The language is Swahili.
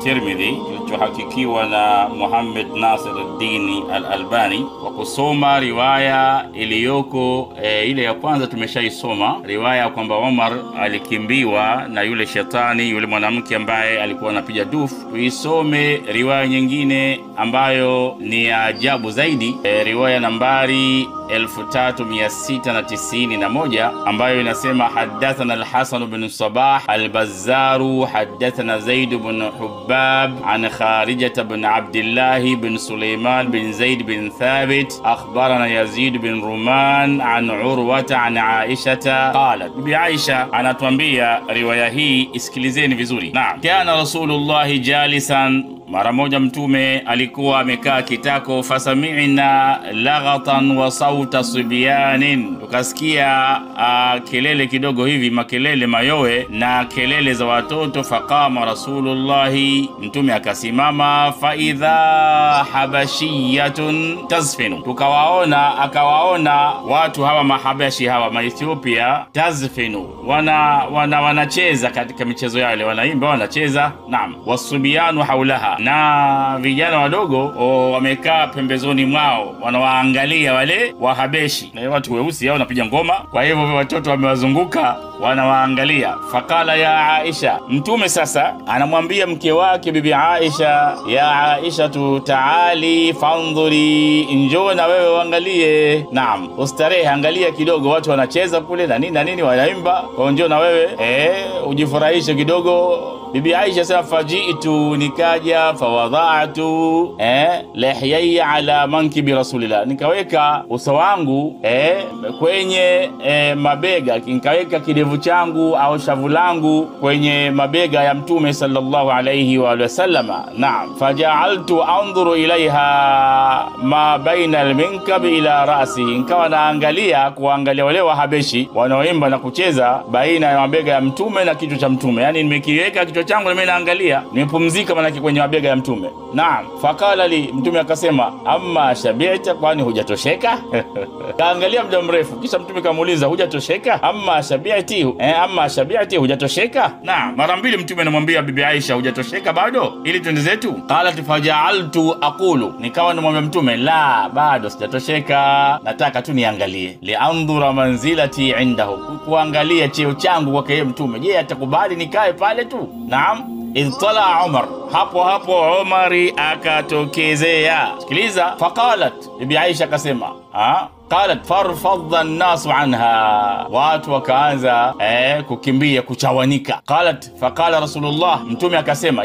Tirmidhi kilichohakikiwa na Muhammad Nasiruddin Al-Albani, kwa kusoma riwaya iliyoko ile ya kwanza tumeshaisoma, riwaya kwamba Umar alikimbiwa na yule shetani, yule mwanamke ambaye alikuwa anapiga dufu. Tuisome riwaya nyingine ambayo ni ya ajabu zaidi, riwaya nambari 3691 ambayo inasema hadathana al-Hasan bin Sabah al-Bazzaru hadathana Zaid bin Hubbab an Kharijah bin Abdullah bin Sulaiman bin Zaid bin Thabit akhbarana Yazid bin Ruman an Urwata an Aisha qalat. Bibi Aisha anatuambia riwaya hii, isikilizeni vizuri. Naam, kana Rasulullah jalisan, mara moja mtume alikuwa amekaa kitako, fasami'na laghatan wa sauta sibyanin, tukasikia kelele kidogo hivi, makelele mayowe na kelele za watoto. Faqama Rasulullah, mtume akasimama, fa idha habashiyatun tazfinu, tukawaona, akawaona watu hawa mahabashi hawa Maethiopia, tazfinu, wana wanacheza katika michezo yao ile, wanaimba wanacheza. Naam, wasubianu haulaha, na vijana wadogo wamekaa pembezoni mwao wanawaangalia wale wahabeshi, na watu weusi hao wanapiga ngoma, kwa hivyo watoto wamewazunguka wanawaangalia. Faqala ya Aisha, mtume sasa anamwambia mke wake bibi Aisha, ya Aisha tu taali fandhuri, njoo na wewe uangalie. Naam, ustarehe, angalia kidogo watu wanacheza kule na nini na nini, wanaimba, kwa njoo na wewe ujifurahishe kidogo. Bibi Aisha sasa, fajitu, nikaja, fawadha'tu lihyaya ala mankibi Rasulillah, nikaweka uso wangu kwenye mabega, nikaweka kidevu changu au shavu langu kwenye mabega ya mtume sallallahu alayhi wa sallama. Naam, faja'altu anzuru ilaiha ma baina al-minkab ila ra'sihi, nikawa naangalia kuangalia wale wahabeshi wanaoimba na kucheza baina ya mabega ya mtume na kichwa cha mtume, yani nimekiweka kichwa changu mimi naangalia, nimepumzika manake kwenye mabega ya mtume. Naam, faqala li, mtume akasema, amma shabi'ta, kwani hujatosheka? Kaangalia muda mrefu, kisha mtume kamuuliza, hujatosheka? Amma shabi'ti, amma shabi'ti, hujatosheka? Naam, mara mbili mtume anamwambia bibi Aisha, hujatosheka bado, ili twende zetu. Qalat faja'altu aqulu, nikawa namwambia mtume, la, bado sijatosheka, nataka tu niangalie, liandhura manzilati indahu, kuangalia cheo changu kwake yeye mtume, je atakubali nikae pale tu? Naam, idh tala Umar, hapo hapo Umari akatokezea. Sikiliza, faqalat, bibi Aisha akasema, qalat farfadha an-nas anha, watu wakaanza kukimbia kuchawanika. Qalat faqala Rasulullah, mtume akasema